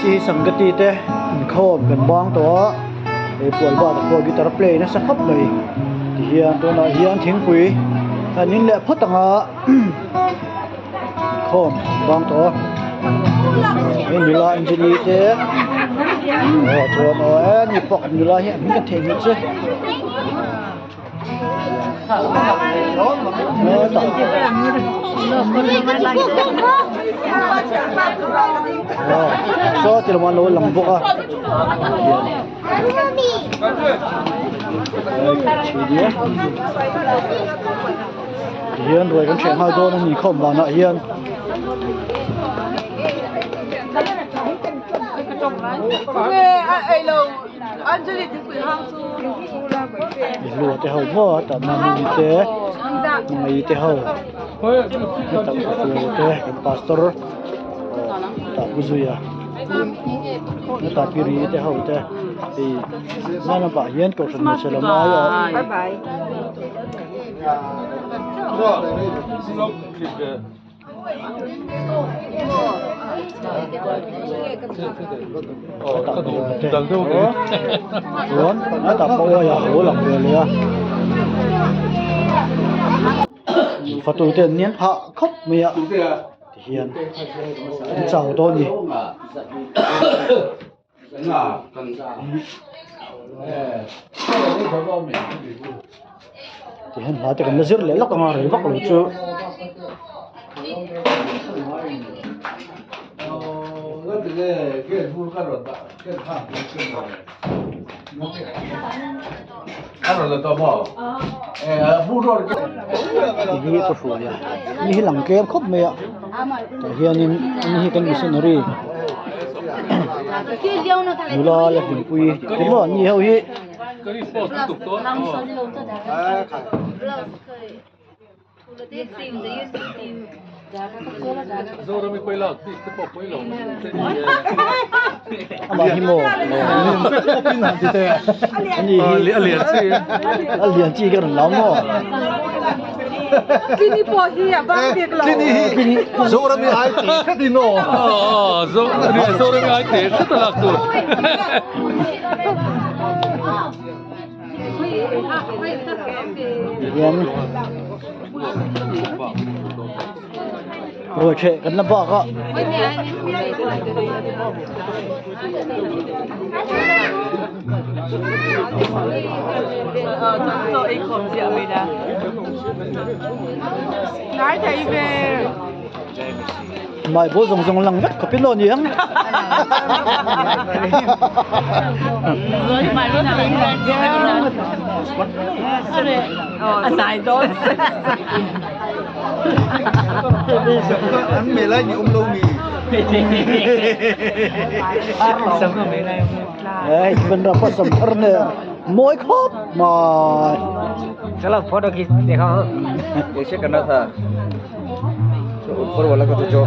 Chi Sangati te inkhawm kan bang tawh a he puan bak ah pawh guitar play nasa khawp mai tihian tunah hian thingpui an in leh phawt ang a inkhawm an bang tawh a he nula Anjali te aw chuan aw e ni pawh nula hi a hming ka theihnghilh che. Saw ti lamah an lo lang bawk a tihian ruai kan hreh nghal dawn a ni khawm vanah hian. Lua te ho maw tah mami te mai te ho hetah fur te kan pastor tah pu zuia hetah pi ri te ho te hei hma lampah hian kohhran hmeichhe lam aia. Chuan a tah pawh uai a lo lang ve leh a fatu te an nian phah khawp mai a tihian an chau dawn a ni. Tihian hla te kan la zir leh lawk anga rei vak lo chu. Tihi ka hruai a ni hi lang tlem khawp mai a tah hianin ani hi kan missionary nula la hlimpui te maw an ni ho hi. Amah hi maw ani hi a lian chi a lian chi ka rawn lam maw Kini pawh hi a bang bik lo Kini Zorami ai te hret in aw Zorami ai te hret a lak tur. Tihian ruai ṭheh kan la bak a. Mai bul zawng zawng lang vek khawp in aw ni ang. An mei lai ni um lo mi. Ei, kan ra pa sam thar ne mawi khawp mai. चलो फोटो खींच देखो कैसे करना था तो ऊपर वाला को तो जो